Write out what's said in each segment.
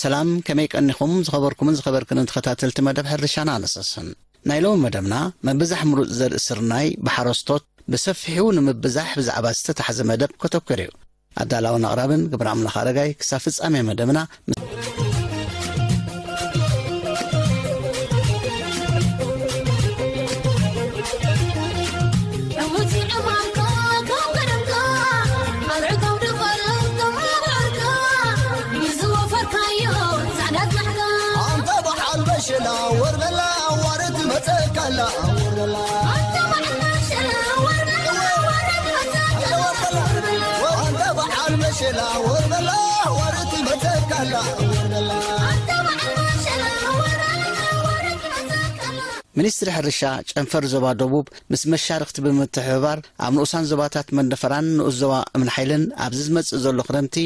ሰላም፣ ከመይ ቀኒኹም ዝኸበርኩምን ዝኸበርክንን ተኸታተልቲ መደብ ሕርሻና ንሰስን። ናይ ሎሚ መደብና ምብዛሕ ምሩፅ ዘርኢ ስርናይ ብሓረስቶት ብሰፊሑ ንምብዛሕ ብዛዕባ ዝተታሕዘ መደብ ከተኩር እዩ። ኣዳላውን ኣቕራብን ግብረ ኣምላኽ ኣረጋይ። ክሳብ ፍጻሜ መደብና ኣንተ በዓል መሸላ ወርበላ ዋርት መጸካላ ወርበላ ኣንተ በዓል መሸላ ወርበላ ዋርት መጸካላ ወርበላ ሚኒስትሪ ሕርሻ ጨንፈር ዞባ ደቡብ ምስ መሻርኽቲ ብምትሕብባር ኣብ ንኡሳን ዞባታት መንደፈራን ንኡስ ዞባ እምኒ ሓይልን ኣብዚ ዝመጽእ ዘሎ ክረምቲ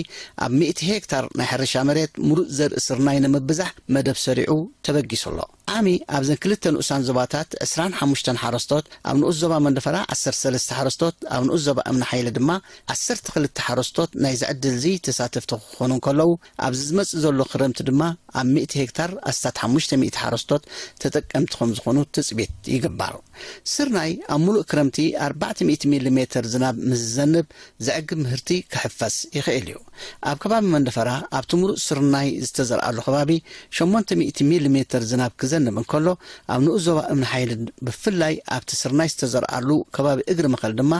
ኣብ ሚእቲ ሄክታር ናይ ሕርሻ መሬት ምሩፅ ዘርኢ ስርናይ ንምብዛሕ መደብ ሰሪዑ ተበጊሱ ኣሎ። ዓሚ ኣብዘን ክልተ ንኡሳን ዞባታት ዕስራን ሓሙሽተን ሓረስቶት፣ ኣብ ንኡስ ዞባ መንደፈራ ዓሰርተ ሰለስተ ሓረስቶት፣ ኣብ ንኡስ ዞባ እምኒ ሓይሊ ድማ ዓሰርተ ክልተ ሓረስቶት ናይዚ ዕድል እዚ ተሳተፍቲ ክኾኑ እንከለዉ፣ ኣብዚ ዝመጽእ ዘሎ ክረምቲ ድማ ኣብ ሚእቲ ሄክታር ኣስታት ሓሙሽተ ሚእቲ ሓረስቶት ተጠቀምቲ ከም ዝኾኑ ትጽቢት ይግበር። ስርናይ ኣብ ሙሉእ ክረምቲ ኣርባዕተ ሚእቲ ሚሊ ሜተር ዝናብ ምስ ዝዘንብ ዘዕግብ ምህርቲ ክሕፈስ ይኽእል እዩ። ኣብ ከባቢ መንደፈራ ኣብቲ ሙሉእ ስርናይ ዝተዘርኣሉ ከባቢ ሸሞንተ ሚእቲ ሚሊ ሜተር ዝናብ ክዘንብ እንከሎ፣ ኣብ ንኡስ ዞባ እምኒ ሓይሊ ብፍላይ ኣብቲ ስርናይ ዝተዘርኣሉ ከባቢ እግሪ መኸል ድማ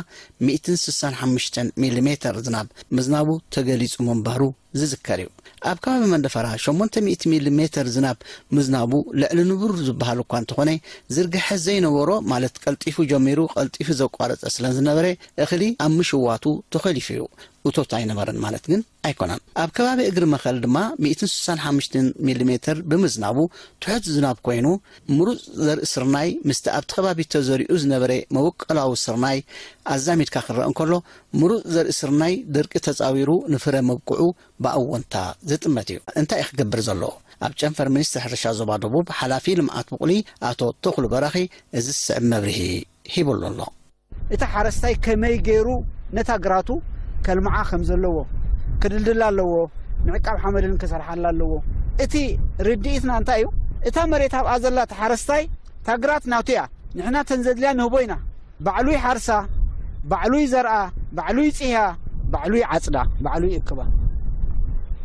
ሚእትን ስሳን ሓሙሽተን ሚሊ ሜተር ዝናብ ምዝናቡ ተገሊጹ ምንባሩ ዝዝከር እዩ። ኣብ ከባቢ መንደፈራ ሸሞንተ ሚእቲ ሚሊ ሜተር ዝናብ ምዝናቡ ልዕሊ ንቡር ዝበሃል እኳ እንተኾነ፣ ዝርግሐ ዘይነበሮ ማለት ቀልጢፉ ጀሚሩ ቀልጢፉ ዘቋረጸ ስለ ዝነበረ እኽሊ ኣብ ምሽዋቱ ተኾሊፉ እዩ። እቶት ኣይነበረን ማለት ግን ኣይኮነን። ኣብ ከባቢ እግሪ መኸል ድማ ሚእትን ስሳን ሓሙሽተን ሚሊ ሜተር ብምዝናቡ ትሑት ዝናብ ኮይኑ፣ ምሩፅ ዘርኢ ስርናይ ምስቲ ኣብቲ ከባቢ ተዘሪኡ ዝነበረ መበቆላዊ ስርናይ ኣዛሚድካ ክረአ እንከሎ፣ ምሩፅ ዘርኢ ስርናይ ደርቂ ተፃዊሩ ንፍረ ምብቅዑ ብኣወንታ ዝጥመት እዩ። እንታይ እዩ ክገብር ዘለዎ? ኣብ ጨንፈር ሚኒስትሪ ሕርሻ ዞባ ደቡብ ሓላፊ ልምዓት ብቑሊ ኣቶ ተኽሉ በራኺ እዚ ዝስዕብ መብርሂ ሂቡሉ ኣሎ። እቲ ሓረስታይ ከመይ ገይሩ ነታ ግራቱ ከልምዓ ከም ዘለዎ፣ ክድልድላ ኣለዎ፣ ምዕቃብ ሓመድን ክሰርሓላ ኣለዎ። እቲ ርድኢትና እንታይ እዩ? እታ መሬት ኣብኣ ዘላ እቲ ሓረስታይ እታ ግራት ናቱ እያ። ንሕና ተን ዘድልያ ንህቦ ኢና። ባዕሉ ይሓርሳ፣ ባዕሉ ይዘርኣ፣ ባዕሉ ይጽህያ፣ ባዕሉ ይዓጽዳ፣ ባዕሉ ይእክባ።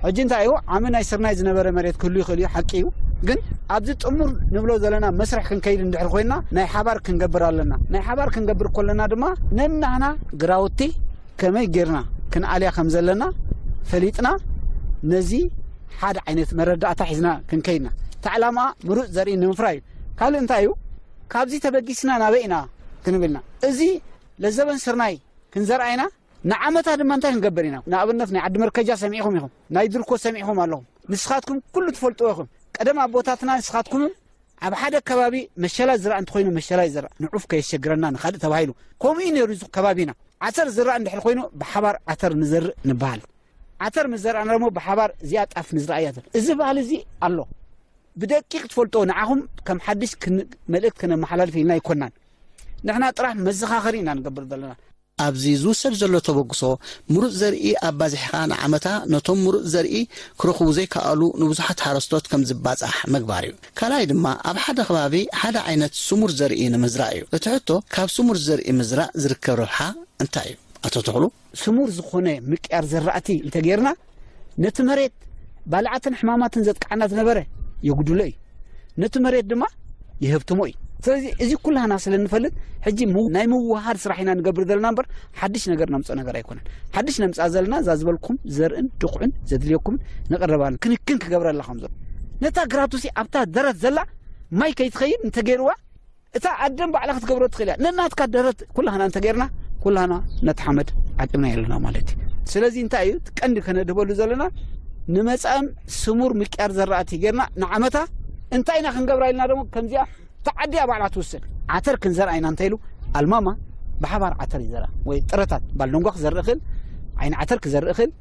ሕጂ እንታይ እዩ? ዓሚ ናይ ስርናይ ዝነበረ መሬት ክህሉ ይኽእል እዩ፣ ሓቂ እዩ። ግን ኣብዚ ጥሙር ንብሎ ዘለና መስርሕ ክንከይድ እንድሕር ኮይና ናይ ሓባር ክንገብር ኣለና። ናይ ሓባር ክንገብር ከለና ድማ ነናህና ግራውቲ ከመይ ጌርና ክንኣልያ ከም ዘለና ፈሊጥና ነዚ ሓደ ዓይነት መረዳእታ ሒዝና ክንከይድና። እቲ ዕላማ ምሩፅ ዘርኢ ንምፍራይ እዩ። ካልእ እንታይ እዩ? ካብዚ ተበጊስና ናበይ ኢና ክንብልና። እዚ ለዘበን ስርናይ ክንዘርኣ ኢና። ንዓመታ ድማ እንታይ ክንገብር ኢና? ንኣብነት ናይ ዓዲ መርከጃ ሰሚዕኹም ኢኹም፣ ናይ ድርኮ ሰሚዕኹም ኣለኹም። ንስኻትኩም ኩሉ ትፈልጥዎ ኢኹም። ቀደም ኣቦታትና ንስኻትኩምም ኣብ ሓደ ከባቢ መሸላ ዝረኣ እንተኾይኑ መሸላ ይዘርእ፣ ንዑፍ ከየሸግረና ንኻልእ ተባሂሉ። ከምኡ እዩ ነይሩ እዚ ከባቢና። ዓተር ዝረኣ እንድሕር ኮይኑ ብሓባር ዓተር ንዘርእ ንበሃል። ዓተር ምስ ዘርኣና ደግሞ ብሓባር እዚኣ ጣፍ ንዝረኣያ ዘር-፣ እዚ ባህሊ እዚ ኣሎ። ብደቂቕ ትፈልጦ ንዓኹም ከም ሓድሽ ክን-፣ መልእክት ከነመሓላልፍ ኢልና ኣይኮናን። ንሕና ጥራሕ መዘኻኸሪ ኢና ንገብር ዘለና። ኣብዚ ዝውሰድ ዘሎ ተበግሶ ምሩፅ ዘርኢ ኣባዚሕኻ ንዓመታ ነቶም ምሩፅ ዘርኢ ክረኽቡ ዘይከኣሉ ንብዙሓት ሓረስቶት ከም ዝባፃሕ ምግባር እዩ። ካልኣይ ድማ ኣብ ሓደ ከባቢ ሓደ ዓይነት ስሙር ዘርኢ ንምዝራእ እዩ። እቲ ሕቶ ካብ ስሙር ዘርኢ ምዝራእ ዝርከብ ረብሓ እንታይ እዩ? ኣቶ ተኽሉ? ስሙር ዝኾነ ምቅያር ዘራእቲ እንተጌርና ነቲ መሬት ባልዓትን ሕማማትን ዘጥቅዓና ዝነበረ የጉድሎ እዩ። ነቲ መሬት ድማ ይህብትሞ እዩ። ስለዚ እዚ ኩላህና ስለ እንፈልጥ ሕጂ ምው-፣ ናይ ምውሃድ ስራሕ ኢና ንገብር ዘለና እምበር ሓድሽ ነገር ነምፅኦ ነገር ኣይኮነን። ሓድሽ ነምፅኣ ዘለና እዛ ዝበልኩም ዘርእን ድኹዕን ዘድልየኩም ነቕርባን ክንክን ክገብረላ ከም ዘሎ ነታ ግራቱሲ ኣብታ ደረት ዘላ ማይ ከይትኸይድ እንተገይርዋ እታ ዓደን ባዕላ ክትገብሮ ትኽእል እያ። ነናትካ ደረት ኩላህና እንተገይርና፣ ኩላህና ነቲ ሓመድ ዓቂብና ኣለና ማለት እዩ። ስለዚ እንታይ እዩ እቲ ቀንዲ ከነድህበሉ ዘለና? ንመጻእም ስሙር ምቅያር ዘራእቲ ገይርና ንዓመታ እንታይ ኢና ክንገብራ ኢልና ደሞ ከምዚኣ እታ ዓዲ እያ ባዕላ ትውስን። ዓተር ክንዘርኣ ኢና እንተ ኢሉ ኣልማማ ብሓባር ዓተር ይዘርኣ። ወይ ጥረታት፣ ባልደንጓ ክዘርእ ይኽእል፣ ዓይኒ ዓተር ክዘርእ ይኽእል፣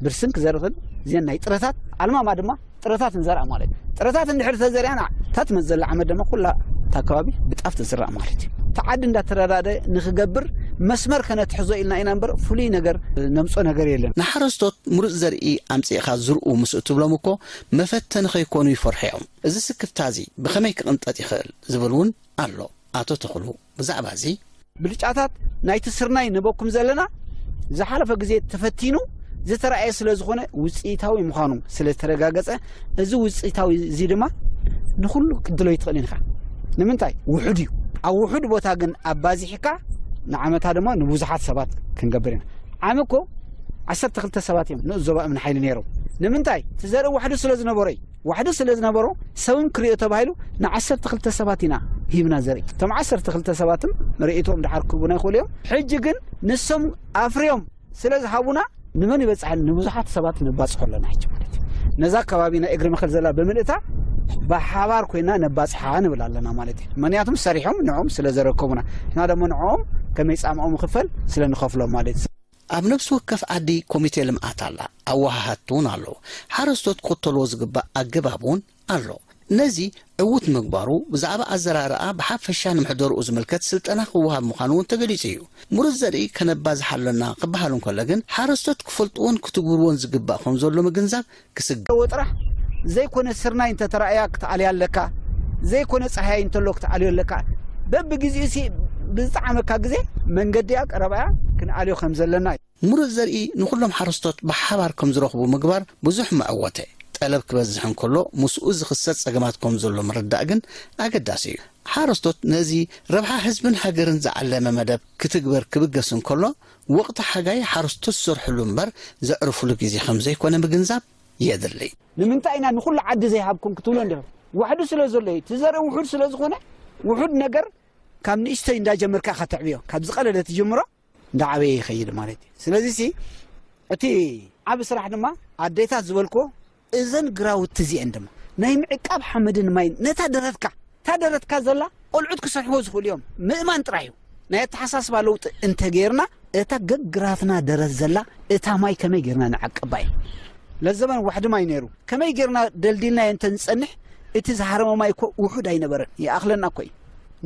ብርስን ክዘርእ ይኽእል። እዚአን ናይ ጥረታት፣ ኣልማማ ድማ ጥረታት ንዘርኣ ማለት እዩ። ጥረታት እንድሕር ተዘሪኣና፣ እታ ትመጽእ ዘላ ዓመት ድማ ኩላ እታ ከባቢ ብጣፍ ትዝራእ ማለት እዩ። እታ ዓዲ እንዳተረዳደ ንኽገብር መስመር ከነትሕዞ ኢልና ኢና እምበር ፍሉይ ነገር ነምጾ ነገር የለን። ንሓረስቶት ምሩጽ ዘርኢ ኣምጺእኻ ዝርኡ ምስ እትብሎም እኮ መፈተኒ ከይኮኑ ይፈርሑ እዮም። እዚ ስክፍታ እዚ ብኸመይ ክቕንጠጥ ይኽእል ዝብል እውን ኣሎ። ኣቶ ተኽሉ ብዛዕባ እዚ ብልጫታት ናይቲ ስርናይ ንበኩም ዘለና ዝሓለፈ ግዜ ተፈቲኑ ዝተረኣየ ስለ ዝኾነ ውፅኢታዊ ምዃኑ ስለ ዝተረጋገፀ፣ እዚ ውፅኢታዊ እዚ ድማ ንኹሉ ክትድሎ ይትኽእል ኢኻ። ንምንታይ? ውሑድ እዩ። ኣብ ውሑድ ቦታ ግን ኣባዚሕካ ንዓመታ ድማ ንብዙሓት ሰባት ክንገብር ኢና። ዓሚ እኮ ዓሰርተ ክልተ ሰባት እዮም ንኡስ ዞባ እምኒ ሓይሊ ነይሮም። ንምንታይ? እቲ ዘርኢ ዋሕዱ ስለ ዝነበሮ እዩ። ዋሕዱ ስለ ዝነበሮ ሰብም ክሪኦ ተባሂሉ ንዓሰርተ ክልተ ሰባት ኢና ሂብና ዘርኢ። እቶም ዓሰርተ ክልተ ሰባትም ርእይቶኦም ድሓር ክህቡና ይኽእሉ እዮም። ሕጂ ግን ንሶም ኣፍርዮም ስለ ዝሃቡና ንመን ይበጽሐን? ንብዙሓት ሰባት ነባጽሖ ኣለና ሕጂ ማለት እዩ። ነዛ ከባቢ ናይ እግሪ መኸል ዘላ ብምልእታ ብሓባር ኮይና ነባጽሓ ንብል ኣለና ማለት እዩ። ምክንያቱም ሰሪሖም ንዕኦም ስለ ዘረከቡና፣ ንሕና ደሞ ንዕኦም ከመይ ጻምኦም ክፈል ስለ ንኸፍሎም ማለት እዩ። ኣብ ነብሲ ወከፍ ዓዲ ኮሚቴ ልምዓት ኣላ፣ ኣወሃሃድቲ እውን ኣለዉ። ሓረስቶት ክኽተልዎ ዝግባእ ኣገባብ እውን ኣሎ። ነዚ ዕዉት ምግባሩ ብዛዕባ ኣዘራርኣ ብሓፈሻ ንምሕደርኡ ዝምልከት ስልጠና ክወሃብ ምዃኑ እውን ተገሊጹ እዩ። ምሩጽ ዘርኢ ከነባዝሕ ኣሎና ክበሃል እንከሎ ግን ሓረስቶት ክፈልጥዎን ክትግብርዎን ዝግባእ ከም ዘሎ ምግንዛብ ክስገ ጥራሕ ዘይኮነ ስርናይ እንተተራእያ ክትኣልያ ኣለካ፣ ዘይኮነ ጸሃያይ እንተሎ ክትኣልዮ ኣለካ። በብግዜኡ ሲ ብዝጠዓመካ ግዜ መንገዲያ ቀረባያ ክንኣልዮ ከም ዘለና እዩ። ምሩጽ ዘርኢ ንኹሎም ሓረስቶት ብሓባር ከም ዝረኽቡ ምግባር ብዙሕ መዐወተ። ጠለብ ክበዝሕ እንከሎ ምስኡ ዝኽሰት ጸገማት ከም ዘሎ ምርዳእ ግን ኣገዳሲ እዩ። ሓረስቶት ነዚ ረብሓ ህዝብን ሃገርን ዝዓለመ መደብ ክትግበር ክብገስ እንከሎ ወቕቲ ሓጋይ ሓረስቶት ዝሰርሕሉ እምበር ዘዕርፍሉ ግዜ ከም ዘይኮነ ምግንዛብ የድሊ። ንምንታይ ኢና ንኹሉ ዓዲ ዘይሃብኩም ክትብሎ እንዲኹም? ዋሕዱ ስለ ዘሎ እዩ። እቲ ዘርኢ ውሑድ ስለ ዝኾነ ውሑድ ነገር ካብ ንእሽተይ እንዳጀመርካ ኢኻ ተዕብዮ። ካብ ዝቐለለ ትጅምሮ እንዳዓበየ ይኸይድ ማለት እዩ። ስለዚ ሲ እቲ ዓቢ ስራሕ ድማ ኣዴታት ዝበልክዎ እዘን ግራውቲ እዚአን ድማ ናይ ምዕቃብ ሓመድን ማይን ነታ ደረትካ፣ እታ ደረትካ ዘላ ቆልዑት ክሰርሕዎ ዝኽእሉ እዮም። ምእማን ጥራሕ እዩ። ናይ ኣተሓሳስባ ለውጢ እንተገይርና እታ ገግራትና ደረት ዘላ እታ ማይ ከመይ ገይርና ንዓቅባ እዩ። ለዘበን ዋሕዲ ማይ ነይሩ። ከመይ ገይርና ደልዲልናዮ እንተ ንጸንሕ እቲ ዝሃረመ ማይ እኮ ውሑድ ኣይነበረን። ይኣኽለና እኮ እዩ።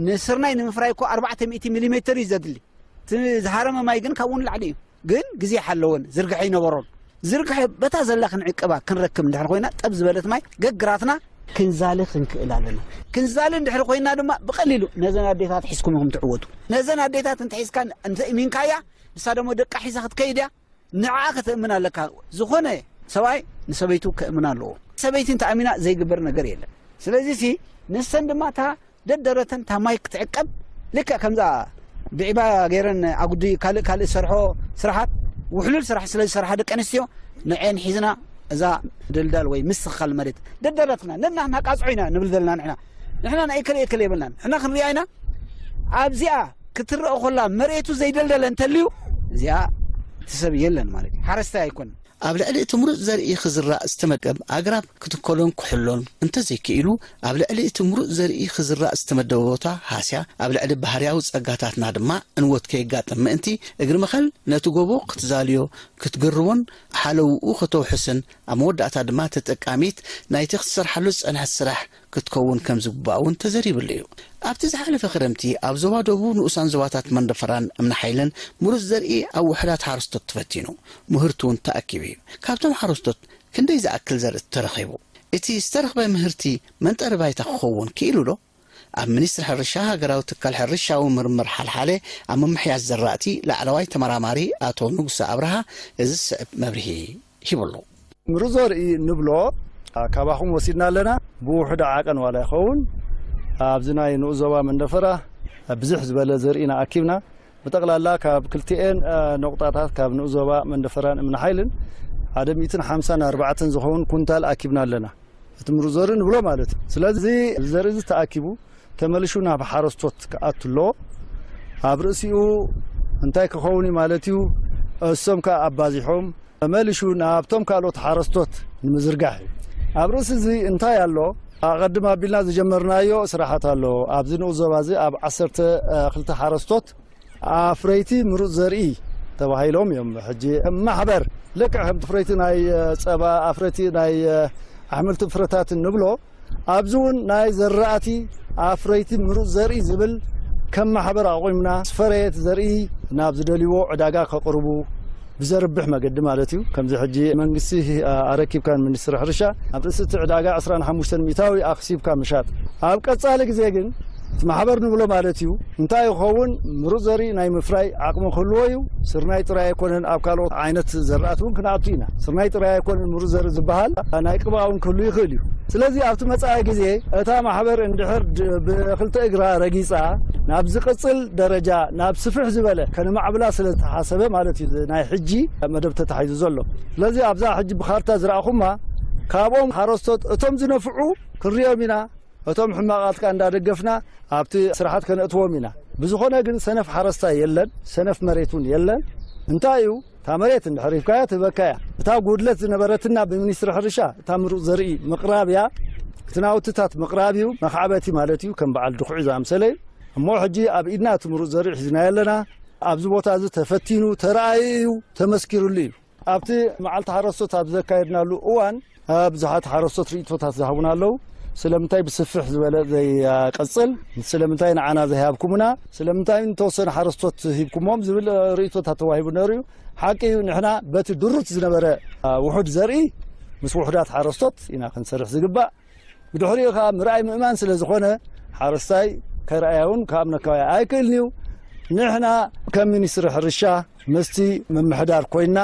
ንስርናይ ንምፍራይ እኮ ኣርባዕተ ሚእቲ ሚሊሜትር እዩ ዘድሊ። እቲ ዝሃረመ ማይ ግን ካብኡ ንላዕሊ እዩ። ግን ግዜ ሓለወን፣ ዝርግሐ ይነበሮን። ዝርግሐ በታ ዘላ ክንዕቅባ ክንረክብ እንድሕር ኮይና ጠብ ዝበለት ማይ ገግራትና ክንዛሊ ክንክእል ኣለና። ክንዛሊ እንድሕር ኮይና ድማ ብቐሊሉ ነዘን ኣዴታት ሒዝኩም ኢኹም ትዕወቱ። ነዘን ኣዴታት እንተሒዝካ እንተእሚንካያ ንሳ ደሞ ደቃ ሒዛ ክትከይድ እያ። ንዓ ከተእምን ኣለካ። ዝኾነ ሰብኣይ ንሰበይቱ ከእምን ኣለዎ። ሰበይቲ እንተኣሚና ዘይግበር ነገር የለን። ስለዚ ሲ ንሰን ድማ እታ ደደረተን እታ ማይ ክትዕቀብ ልክዕ ከምዛ ብዒባ ገይረን ኣጉዲ ካልእ ካልእ ዝሰርሖ ስራሓት ውሕሉል ስራሕ ስለ ዝሰርሓ ደቂ ኣንስትዮ ንዐን ሒዝና እዛ ድልዳል ወይ ምስትኽኻል መሬት ደደረትና ነና ናቃጽዖ ኢና ንብል ዘለና ንሕና። ንሕና ናይ እከለ እከለ የብልናን። ንሕና ክንሪኣ ኢና ኣብዚኣ ክትረአ ኮላ መሬቱ ዘይደልደለ እንተልዩ እዚኣ እቲ ሰብ የለን ማለት እዩ። ሓረስታይ ኣይኮነን። ኣብ ልዕሊ እቲ ምሩጽ ዘርኢ ክዝራእ ዝተመደብ ኣግራብ ክትከሎን ክሕሎን እንተዘይክኢሉ፣ ኣብ ልዕሊ እቲ ምሩጽ ዘርኢ ክዝራእ ዝተመደበ ቦታ ሃስያ፣ ኣብ ልዕሊ ባህርያዊ ጸጋታትና ድማ ዕንወት ከየጋጥም ምእንቲ፣ እግሪ መኸል ነቲ ጎቦ ክትዛልዮ፣ ክትግርቦን ሓለውኡ ከተውሕስን፣ ኣብ መወዳእታ ድማ ተጠቃሚት ናይቲ ክትሰርሓሉ ዝጸንሐት ስራሕ ክትከውን ከም ዝግባእ እውን ተዘሪብሉ እዩ። ኣብቲ ዝሓለፈ ክረምቲ ኣብ ዞባ ደቡብ ንኡሳን ዞባታት መንደፈራን እምኒ ሓይልን ምሩጽ ዘርኢ ኣብ ውሑዳት ሓረስቶት ተፈቲኑ፣ ምህርቲ እውን ተኣኪቡ እዩ። ካብቶም ሓረስቶት ክንደይ ዝኣክል ዘርኢ ተረኺቡ? እቲ ዝተረኽበ ምህርቲ መንጠሪ ባይታ ክኸውን ክኢሉ ዶ? ኣብ ሚኒስትሪ ሕርሻ ሃገራዊ ትካል ሕርሻዊ ምርምር ሓልሓለ ኣብ ምምሕያሽ ዘራእቲ ላዕለዋይ ተመራማሪ ኣቶ ንጉሰ ኣብርሃ እዚ ዝስዕብ መብርሂ ሂቡ ኣሎ። ምሩጽ ዘርኢ ንብሎ ካባኹም ወሲድና ኣለና። ብውሑድ ዓቐን ዋላ ይኸውን ኣብዚ ናይ ንኡስ ዞባ መንደፈራ ብዝሕ ዝበለ ዘርኢና ኣኪብና። ብጠቕላላ ካብ ክልቲኤን ነቑጣታት ካብ ንኡስ ዞባ መንደፈራን እምኒ ሓይልን ሓደ ሚእትን ሓምሳን ኣርባዕተን ዝኸውን ኩንታል ኣኪብና ኣለና። እቲ ምሩጽ ዘርኢ ንብሎ ማለት እዩ። ስለዚ ዘርኢ እዚ ተኣኪቡ ተመልሹ ናብ ሓረስቶት ክኣቱ ኣለዎ። ኣብ ርእሲኡ እንታይ ክኸውን እዩ ማለት እዩ? እሶም ከኣ ኣባዚሖም ተመልሹ ናብቶም ካልኦት ሓረስቶት ንምዝርጋሕ እዩ። ኣብ ርእሲ እዚ እንታይ ኣሎ? ኣቐድም ኣቢልና ዝጀመርናዮ ስራሓት ኣሎ። ኣብዚ ንኡስ ዞባ እዚ ኣብ ዓሰርተ ክልተ ሓረስቶት ኣፍረይቲ ምሩፅ ዘርኢ ተባሂሎም እዮም። ሕጂ ማሕበር ልክዕ ከምቲ ፍረይቲ ናይ ጸባ ኣፍረይቲ ናይ ኣሕምልትን ፍረታትን ንብሎ ኣብዚ እውን ናይ ዘራእቲ ኣፍረይቲ ምሩፅ ዘርኢ ዝብል ከም ማሕበር ኣቑምና ዝፈረየት ዘርኢ ናብ ዝደልይዎ ዕዳጋ ከቕርቡ ብዘርብሕ መገዲ ማለት እዩ። ከምዚ ሕጂ መንግስቲ ኣረኪብካን ሚኒስትሪ ሕርሻ ኣብ ርእሲ እቲ ዕዳጋ ዕስራን ሓሙሽተን ሚእታዊ ኣኽሲብካ ምሻጥ። ኣብ ቀጻሊ ግዜ ግን እቲ ማሕበር ንብሎ ማለት እዩ እንታይ ይኸውን ምሩፅ ዘርኢ ናይ ምፍራይ ዓቕሚ ክህልዎ እዩ። ስርናይ ጥራይ ኣይኮነን፣ ኣብ ካልኦት ዓይነት ዘራእቲ እውን ክንኣቱ ኢና። ስርናይ ጥራይ ኣይኮነን ምሩፅ ዘርኢ ዝበሃል ናይ ቅብኣ እውን ክህሉ ይኽእል እዩ። ስለዚ ኣብቲ መጻኢ ግዜ እታ ማሕበር እንድሕር ድ- ብክልተ እግራ ረጊጻ ናብ ዝቕጽል ደረጃ ናብ ስፍሕ ዝበለ ከነማዕብላ ስለ ዝተሓሰበ ማለት እዩ ናይ ሕጂ መደብ ተታሒዙ ዘሎ። ስለዚ ኣብዛ ሕጂ ብካርታ ዝረኣኹማ ካብኦም ሓረስቶት እቶም ዝነፍዑ ክንሪኦም ኢና። እቶም ሕማቓት ከኣ እንዳደገፍና ኣብቲ ስራሓት ከነእትዎም ኢና። ብዝኾነ ግን ሰነፍ ሓረስታይ የለን፣ ሰነፍ መሬት እውን የለን። እንታይ እዩ እታ መሬት እንድሕር ሂብካያ ትህበካ እያ። እታ ጉድለት ዝነበረትና ብሚኒስትሪ ሕርሻ እታ ምሩፅ ዘርኢ ምቕራብ እያ። እቲ ናውትታት ምቕራብ እዩ፣ መኻዕበቲ ማለት እዩ፣ ከም በዓል ድኹዒ ዝኣምሰለ እዩ። እሞ ሕጂ ኣብ ኢድና እቲ ምሩፅ ዘርኢ ሒዝናዮ ኣለና። ኣብዚ ቦታ እዚ ተፈቲኑ ተረኣዩ እዩ፣ ተመስኪሩሉ እዩ። ኣብቲ መዓልቲ ሓረስቶት ኣብ ዘካየድናሉ እዋን ብዙሓት ሓረስቶት ርእቶታት ዝሃቡና ኣለዉ። ስለምንታይ ብስፍሕ ዝበለ ዘይቀጽል? ስለምንታይ ንዓና ዘይሃብኩምና? ስለምንታይ ንተወሰነ ሓረስቶት ሂብኩሞም ዝብል ርእቶታት ተዋሂቡ ነሩ እዩ። ሓቂ እዩ፣ ንሕና በቲ ድሩት ዝነበረ ውሑድ ዘርኢ ምስ ውሑዳት ሓረስቶት ኢና ክንሰርሕ ዝግባእ። ብድሕሪኡ ከኣ ምርኣይ ምእማን ስለ ዝኾነ ሓረስታይ ከርኣያ እውን ካብ ነካባያ ኣይክእልን እዩ። ንሕና ከም ሚኒስትሪ ሕርሻ ምስቲ ምምሕዳር ኮይና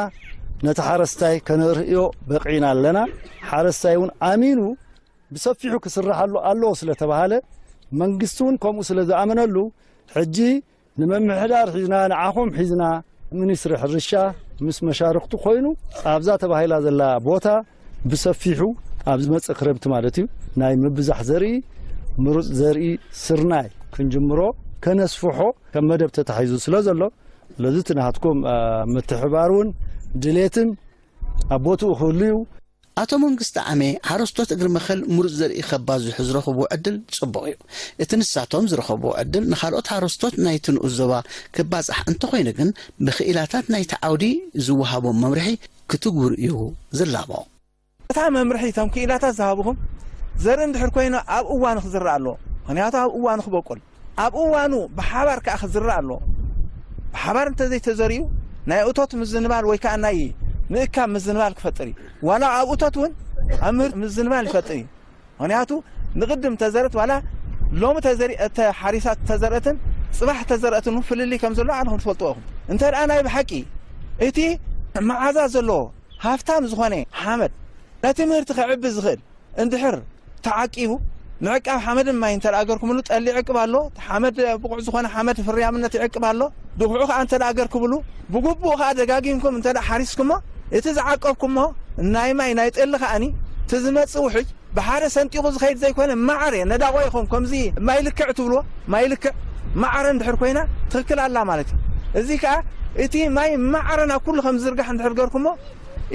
ነቲ ሓረስታይ ከነርእዮ በቒዕና ኣለና። ሓረስታይ እውን ኣሚኑ ብሰፊሑ ክስርሓሉ ኣለዎ ስለ ተባሃለ መንግስቲ እውን ከምኡ ስለ ዝኣመነሉ ሕጂ ንምምሕዳር ሒዝና ንዓኹም ሒዝና ሚኒስትሪ ሕርሻ ምስ መሻርክቱ ኮይኑ ኣብዛ ተባሂላ ዘላ ቦታ ብሰፊሑ ኣብ ዝመጽእ ክረምቲ ማለት እዩ ናይ ምብዛሕ ዘርኢ ምሩፅ ዘርኢ ስርናይ ክንጅምሮ ከነስፍሖ ከም መደብ ተታሒዙ ስለ ዘሎ ስለዚ እቲ ናትኩም ምትሕባር እውን ድሌትን ኣብ ቦትኡ ክህሉ እዩ። ኣቶ መንግስቲ ዓሜ ሓረስቶት እግሪ መኸል ምሩፅ ዘርኢ ከባዝሑ ዝረኽብዎ ዕድል ፅቡቕ እዩ። እቲ ንሳቶም ዝረኸብዎ ዕድል ንኻልኦት ሓረስቶት ናይቲ ንኡስ ዞባ ክባፃሕ እንተኾይኑ ግን ብክኢላታት ናይቲ ዓውዲ ዝወሃቦም መምርሒ ክትግብሩ እዩ ዝላቦ። እታ መምርሒ እቶም ክኢላታት ዝሃብኹም ዘርኢ እንድሕር ኮይኑ ኣብ እዋኑ ክዝራእ ኣለዎ። ምክንያቱ ኣብ እዋኑ ክበቁል ኣብ እዋኑ ብሓባር ከኣ ክዝራእ ኣለዎ። ብሓባር እንተዘይተዘሪኡ ናይ እቶት ምዝንባል ወይ ከኣ ናይ ምእካብ ምዝንባል ክፈጥር እዩ። ዋላ ኣብ እቶት እውን ኣብ ምህርቲ ምዝንባል ይፈጥር እዩ። ምክንያቱ ንቕድም ተዘርት ዋላ ሎሚ ተዘሪ ተሓሪሳት ተዘርትን ፅባሕ ተዘርትን ፍልልይ ከም ዘሎ ኣነ ትፈልጥዎ ኢኹም። እንተ ደኣ ናይ ብሓቂ እቲ መዓዛ ዘለዎ ሃፍታም ዝኾነ ሓመድ ነቲ ምህርቲ ከዕቢ ዝኽእል እንድሕር ተዓቂቡ ምዕቃብ ሓመድን ማይ እንተ ደኣ ገርኩምሉ ጠሊ ይዕቅብ ኣሎ። ሓመድ ብቑዕ ዝኾነ ሓመድ ፍርያምነት ይዕቅብ ኣሎ። ድኹዑ ከኣ እንተ ደኣ ገርኩምሉ ብግቡእ ከኣ ደጋጊምኩም እንተ ደኣ ሓሪስኩሞ እቲ ዝዓቀብኩሞ ናይ ማይ ናይ ጠሊ ከኣኒ እቲ ዝመጽእ ውሕጅ ብሓደ ሰንጢቑ ዝኸይድ ዘይኮነ ማዕረ ነዳቖ ኢኹም ከምዚ ማይ ልክዕ ትብልዎ ማይ ልክዕ ማዕረ እንድሕር ኮይና ትኽክል ኣላ ማለት እዩ። እዚ ከኣ እቲ ማይ ማዕረ ናብ ኩሉ ከም ዝዝርጋሕ እንድሕር ገርኩሞ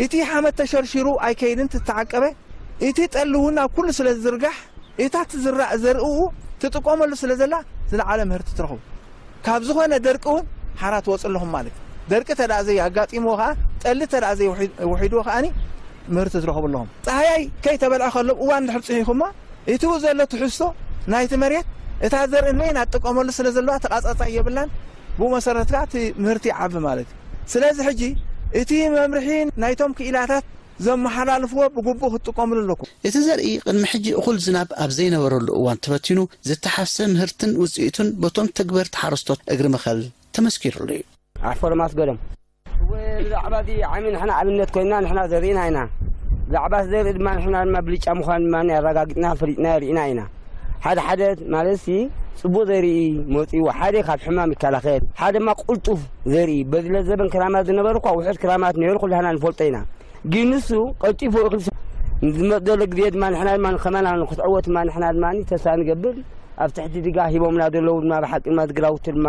እቲ ሓመድ ተሸርሺሩ ኣይከይድን ትተዓቀበ እቲ ጠሊ እውን ናብ ኩሉ ስለ ዝዝርጋሕ እታ ትዝራእ ዘርእኡ ትጥቀመሉ ስለ ዘላ ዝለዓለ ምህርቲ ትረኽቡ። ካብ ዝኾነ ደርቂ እውን ሓራ ትወፁ ኣለኹም ማለት እዩ። ደርቂ ተደኣ ዘይ ኣጋጢምዎ ከዓ ጠሊ ተደኣ ዘይ ውሒድዎ ከዓኒ ምህርቲ ትረኽቡ ኣለኹም። ፀሃያይ ከይተበልዐ ከሎ እዋን ድሕር ፅሒኹሞ እቲ ብኡ ዘሎ ትሕዝቶ ናይቲ መሬት እታ ዘርኢ ንበይና ትጥቀመሉ ስለ ዘለዋ ተቃፃፃይ የብላን። ብኡ መሰረት ከዓ እቲ ምህርቲ ይዓቢ ማለት እዩ። ስለዚ ሕጂ እቲ መምርሒ ናይቶም ክኢላታት ዘመሓላልፍዎ ብግቡእ ክትጥቀምሉ ኣለኩም። እቲ ዘርኢ ቅድሚ ሕጂ እኹል ዝናብ ኣብ ዘይነበረሉ እዋን ተበቲኑ ዝተሓፍሰ ምህርትን ውፅኢቱን በቶም ተግበርቲ ሓረስቶት እግሪ መኸል ተመስኪሩሉ እዩ። ኣሕፈሮም ኣስገዶም። ብዛዕባ እዚ ዓሚ ንሕና ኣብነት ኮይንና ንሕና ዘሪእና ኢና። ብዛዕባ ዘርኢ ድማ ንሕና ድማ ብልጫ ምዃኑ ድማ ኣረጋጊፅና ፈሊጥና ርኢና ኢና። ሓደ ሓደ ማለት ሲ ፅቡቅ ዘርኢ መፂዎ ሓደ ካብ ሕማም ይከላኸል ሓደ ድማ ቅልጡፍ ዘርኢ በዚ ለዘበን ክራማት ዝነበረ እኳ ውሑድ ክራማት ነይሩ ኩላህና ንፈልጦ ኢና። ግን ንሱ ቀልጢፉ እኽሊ ዝመፅእ ዘሎ ግዜ ድማ ንሕና ድማ ከማና ክትዕወት ድማ ንሕና ድማ ተስፋ ንገብር። ኣብ ትሕቲ ድጋ ሂቦምና ዘለዉ ድማ ብሓቂ ድማ ድግራውቲ ድማ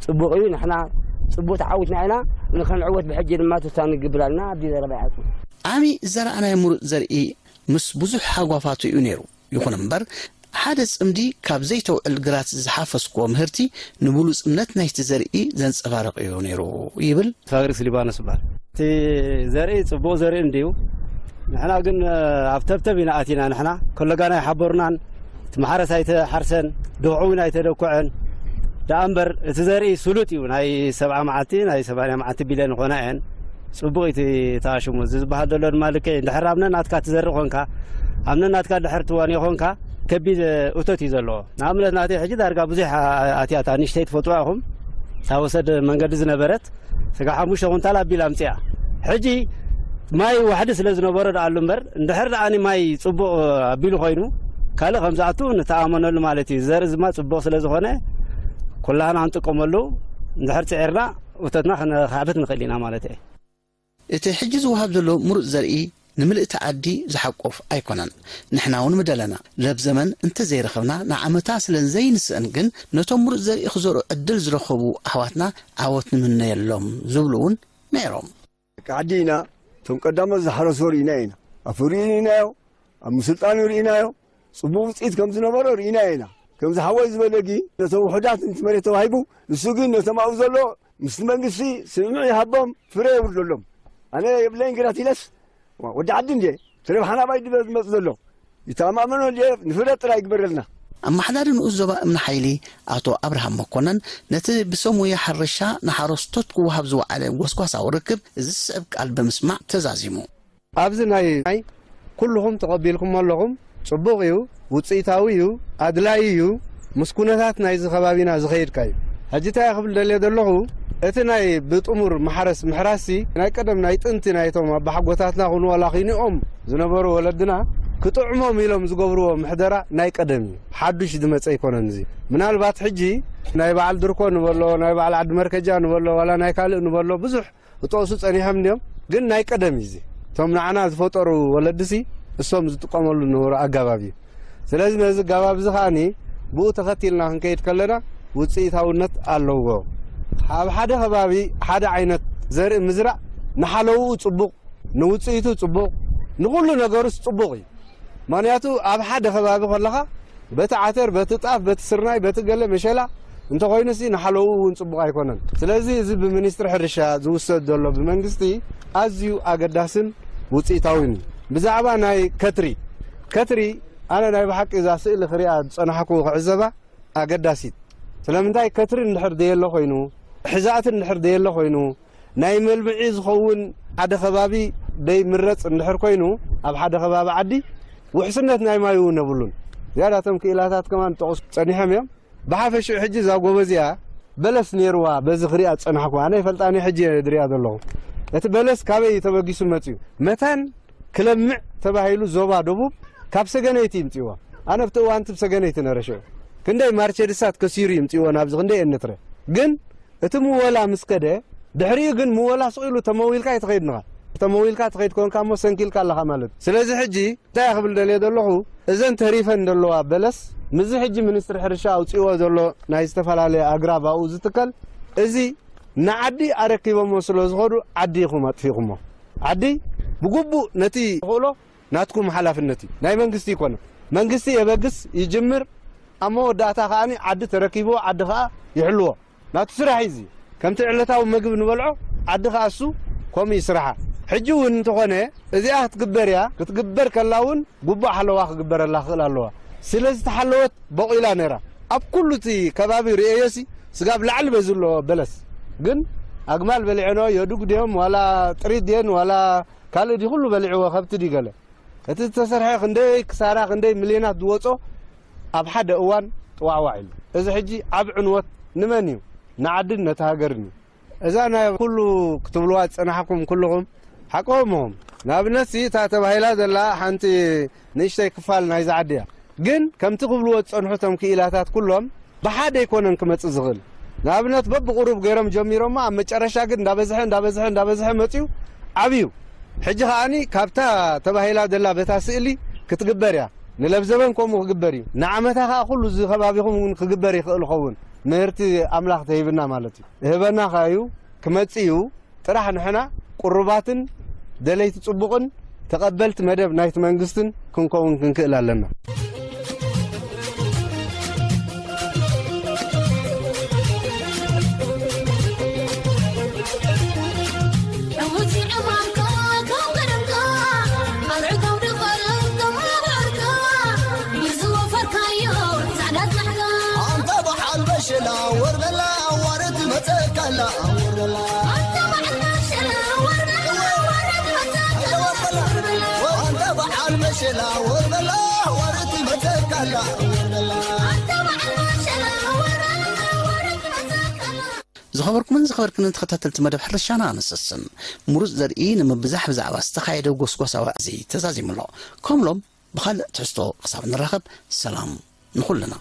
ጽቡቕ እዩ። ንሕና ጽቡቕ ተዓዊትና ኢና። ንኸንዕወት ብሕጂ ድማ ተስፋ ንግብር ኣለና። ኣብዚ ዘረባ ይዓጽ። ዓሚ ዝዘራእናዮ ምሩጽ ዘርኢ ምስ ብዙሕ ሃጓፋቱ እዩ ነይሩ። ይኹን እምበር፣ ሓደ ጽምዲ ካብ ዘይተውዕል ግራት ዝሓፈስክዎ ምህርቲ ንብሉጽ እምነት ናይቲ ዘርኢ ዘንጸባርቕ እዩ ነይሩ ይብል። ፋግሪስ ሊባኖስ ይበሃል። እቲ ዘርኢ ጽቡቕ ዘርኢ እንድዩ። ንሕና ግን ኣብ ተብተብ ኢና ኣቲና። ንሕና ኮለጋና ኣይሓበሩናን። እቲ ማሕረስ ኣይተሓርሰን፣ ድኹዒ እውን ኣይተደኩዐን። ደኣ እምበር እቲ ዘርኢ ስሉጥ እዩ። ናይ ሰብዓ መዓልቲ ናይ ሰማንያ መዓልቲ ቢለን ይኾና እየን። ጽቡቕ እዩ እቲ ተኣሽሙ። እዚ ዝበሃል ዘሎ ድማ ልክዕ እዩ። እንድሕር ኣብ ነናትካ ትዘርእ ኾንካ፣ ኣብ ነናትካ ድሕር ትዋንዮ ኾንካ፣ ከቢድ እቶት እዩ ዘለዎ። ንኣብነት ናተይ ሕጂ ዳርጋ ብዙሕ ኣትያታ ንእሽተይ ትፈልጥዋ ኢኹም። እታ ወሰድ መንገዲ ዝነበረት ስጋ ሓሙሽተ ኩንታል ኣቢላ ኣምፅያ። ሕጂ ማይ ዋሕዲ ስለ ዝነበሮ ደኣሉ እምበር፣ እንድሕር ደኣኒ ማይ ጽቡቕ ኣቢሉ ኮይኑ፣ ካልእ ከም ዝኣቱ ንተኣመነሉ ማለት እዩ። ዘርኢ ድማ ጽቡቕ ስለ ዝኾነ፣ ኩላህና ክንጥቀመሉ እንድሕር ጽዒርና፣ እቶትና ክነኻዕብት ንኽእል ኢና ማለት እየ። እቲ ሕጂ ዝወሃብ ዘሎ ምሩጽ ዘርኢ ንምልእቲ ዓዲ ዝሓቁፍ ኣይኮነን። ንሕና እውን ምደለና። ለብ ዘመን እንተዘይረኸብና ንዓመታ ስለ ዘይንስእን ግን ነቶም ምሩጽ ዘርኢ ክዘርኡ ዕድል ዝረኸቡ ኣሕዋትና ዓወት ንምነየሎም ዝብሉ እውን ነይሮም። ደቂ ዓዲ ኢና። እቶም ቀዳሞት ዝሓረስዎ ርኢና ኢና። ኣፍርዩ ርኢናዮ። ኣብ ምስልጣኑ ርኢናዮ። ጽቡቕ ውጽኢት ከም ዝነበሮ ርኢና ኢና። ከምዚ ሓወይ ዝበለ ግን ነቶም ውሑዳት ነቲ መሬት ተዋሂቡ፣ ንሱ ግን ነቶም ኣብኡ ዘሎ ምስቲ መንግስቲ ስምምዕ ይሃቦም፣ ፍረ የውርደሎም። ኣነ የብለይን ግራት ኢለስ፣ ዋ፣ ወዲ ዓዲ እንድየ፣ እቲ ረብሓ ናባይ ድበ ዝመጽእ ዘሎ። ይተኣማመኖ እንድየ፣ ንፍረ ጥራይ ይግበረልና። ኣመሓዳሪ ንኡስ ዞባ እምኒ ሓይሊ ኣቶ ኣብርሃም መኮነን ነቲ ብሰሙየ ሕርሻ ንሓረስቶት ክወሃብ ዝወዓለ ጎስጓሳዊ ርክብ እዚ ዝስዕብ ቃል ብምስማዕ ተዛዚሙ። ኣብዚ ናይ ናይ ኩልኹም ተቐቢልኩሞ ኣለኹም። ጽቡቕ እዩ፣ ውጽኢታዊ እዩ፣ ኣድላዪ እዩ፣ ምስ ኩነታት ናይዚ ከባቢና ዝኸይድካ እዩ። ሕጂ እንታይ ክብል ደልየ ዘለኹ፣ እቲ ናይ ብጥሙር ማሕረስ ምሕራስሲ ናይ ቀደም ናይ ጥንቲ ናይቶም ኣባሓጎታትና ኹኑ ዋላ ኺንኦም ዝነበሩ ወለድና ክጥዕሞም ኢሎም ዝገብርዎ ምሕደራ ናይ ቀደም እዩ። ሓዱሽ ዝመጸ ኣይኮነን እዚ። ምናልባት ሕጂ ናይ በዓል ድርኮ ንበሎ፣ ናይ በዓል ዓዲ መርከጃ ንበሎ፣ ዋላ ናይ ካልእ ንበሎ ብዙሕ ክጠቕሱ ጸኒሖም እንድዮም፣ ግን ናይ ቀደም እዩ እዚ። እቶም ንዓና ዝፈጠሩ ወለድሲ እሶም ዝጥቀመሉ ዝነበሩ ኣጋባብ እዩ። ስለዚ ነዚ ኣጋባብ እዚ ከኣኒ ብኡ ተኸቲልና ክንከይድ ከለና ውጽኢታውነት ኣለዎ። ኣብ ሓደ ከባቢ ሓደ ዓይነት ዘርኢ ምዝራእ ንሓለውኡ ጽቡቕ፣ ንውጽኢቱ ጽቡቕ፣ ንኹሉ ነገሩስ ጽቡቕ እዩ። ምኽንያቱ ኣብ ሓደ ከባቢ ከለኻ በቲ ዓተር፣ በቲ ጣፍ፣ በቲ ስርናይ፣ በቲ ገለ መሸላ እንተኾይኑሲ ንሓለውኡ እውን ጽቡቕ ኣይኮነን። ስለዚ እዚ ብሚኒስትሪ ሕርሻ ዝውሰድ ዘሎ ብመንግስቲ ኣዝዩ ኣገዳስን ውጽኢታዊን እዩ። ብዛዕባ ናይ ከትሪ፣ ከትሪ ኣነ ናይ ብሓቂ እዛ ስእሊ ክሪኣ ዝጸናሕኩ ክዕዘባ ኣገዳሲት። ስለምንታይ ከትሪ እንድሕር ደየሎ ኮይኑ፣ ሕዛእቲ እንድሕር ደየሎ ኮይኑ፣ ናይ መልምዒ ዝኸውን ሓደ ከባቢ ደይምረጽ እንድሕር ኮይኑ፣ ኣብ ሓደ ከባቢ ዓዲ ውሕስነት ናይ ማይ እውን የብሉን። ዝያዳቶም ክኢላታት ከማን ጠቕሱ ጸኒሖም እዮም። ብሓፈሽኡ ሕጂ እዛ ጎበዝ እያ በለስ ነይርዋ፣ በዚ ክሪኣ ዝጸናሕኩ። ኣነ ይፈልጣኒ ሕጂ እየ ዝሪኣ ዘለኹ። እቲ በለስ ካበይ እዩ ተበጊሱ መጺኡ? መታን ክለምዕ ተባሂሉ ዞባ ደቡብ ካብ ሰገነይቲ ይምጽእዎ። ኣነ ኣብቲ እዋንቲ ብሰገነይቲ ነረሸ። ክንደይ ማርቸዲሳት ከሲሩ ይምጽእዎ ናብዚ ክንደይ እየ ንትረ። ግን እቲ ምወላ ምስ ከደ፣ ድሕሪኡ ግን ምወላ ስቕ ኢሉ ተመዊልካ ኣይትኸይድንኻ። ተመዊልካ ትኸይድ ኮንካ እሞ ሰንኪልካ ኣለኻ ማለት እዩ። ስለዚ ሕጂ እንታይ ክብል ደልየ ዘለኹ፣ እዘን ተሪፈን ዘለዋ በለስ፣ ምስዚ ሕጂ ሚኒስትሪ ሕርሻ ኣውጺእዎ ዘሎ ናይ ዝተፈላለየ ኣግራብ ኣብኡ ዝትከል፣ እዚ ንዓዲ ኣረኪቦሞ ስለ ዝኸዱ ዓዲ ኢኹም ኣጥፊእኹሞ። ዓዲ ብግቡእ ነቲ ተኽእሎ ናትኩም ሓላፍነት እዩ፣ ናይ መንግስቲ ይኮነ። መንግስቲ የበግስ፣ ይጅምር፣ ኣብ መወዳእታ ከኣ ዓዲ ተረኪብዎ፣ ዓዲ ከኣ ይሕልዎ። ናቱ ስራሕ እዩ እዚ። ከምቲ ዕለታዊ ምግቢ ንበልዖ፣ ዓዲ ከኣ እሱ ከምኡ እዩ ስራሓ። ሕጂ እውን እንተኾነ እዚኣ ክትግበር እያ፣ ክትግበር ከላ እውን ግቡእ ሓለዋ ክግበረላ ክኽእል ኣለዋ። ስለ ዝተሓለወት በቑላ ነይራ። ኣብ ኩሉ እቲ ከባቢ ርእየዮሲ ስጋብ ላዕሊ በዚ ኣሎ በለስ። ግን ኣግማል በሊዐንኦ፣ የዱግ ድዮም ዋላ ጥሪት ድየን ዋላ ካልእ ድዩ ኩሉ በሊዕዎ፣ ከብቲ ድዩ ገለ። እቲ ዝተሰርሐ ክንደይ ክሳራ፣ ክንደይ ሚልዮናት ዝወጾ ኣብ ሓደ እዋን ጥዋዕዋዕ ኢሉ። እዚ ሕጂ ዓብ ዕንወት ንመን እዩ? ንዓድን ነቲ ሃገርን እዩ። እዛ ናይ ኩሉ ክትብልዋ ዝጸናሕኩም ኩልኹም ሓቅኹም ኢኹም። ንኣብነት ሲ እታ ተባሂላ ዘላ ሓንቲ ንእሽተይ ክፋል ናይዛ ዓዲ እያ። ግን ከምቲ ክብልዎ ዝጸንሑ እቶም ክኢላታት ኩሎም ብሓደ ኣይኮነን ክመጽእ ዝኽእል። ንኣብነት በብቕሩብ ገይሮም ጀሚሮሞ ኣብ መጨረሻ ግን እንዳበዝሐ፣ እንዳበዝሐ፣ እንዳበዝሐ መጺኡ ዓብዩ። ሕጂ ከኣኒ ካብታ ተባሂላ ዘላ በታ ስእሊ ክትግበር እያ። ንለብዘበን ከምኡ ክግበር እዩ። ንዓመታ ከኣ ኩሉ እዚ ከባቢኹም እውን ክግበር ይኽእል ይኸውን። ምህርቲ ኣምላኽ ተሂብና ማለት እዩ። እህበና ከኣ እዩ፣ ክመጽእ እዩ። ጥራሕ ንሕና ቅሩባትን ደለይቲ ጽቡቕን ተቐበልቲ መደብ ናይቲ መንግስትን ክንከውን ክንክእል ኣለና። ኣንታ በዓል በሸላ ወር በላ ዋርት መጸካላ ወር በላ ኣንታ በዓል በሸላ ወር በላ ዋርት መጸካላ ወር በላ ዝኸበርኩምን ዝኸበርክንን ተኸታተልቲ መደብ ሕርሻና ንሰስን ምሩፅ ዘርኢ ንምብዛሕ ብዛዕባ ዝተኻየደ ጎስጓሳዊ ኣዚ ተዛዚሙ ኣሎ። ከምሎም ብኻልእ ትሕዝቶ ክሳብ ንራኸብ ሰላም ንኹልና።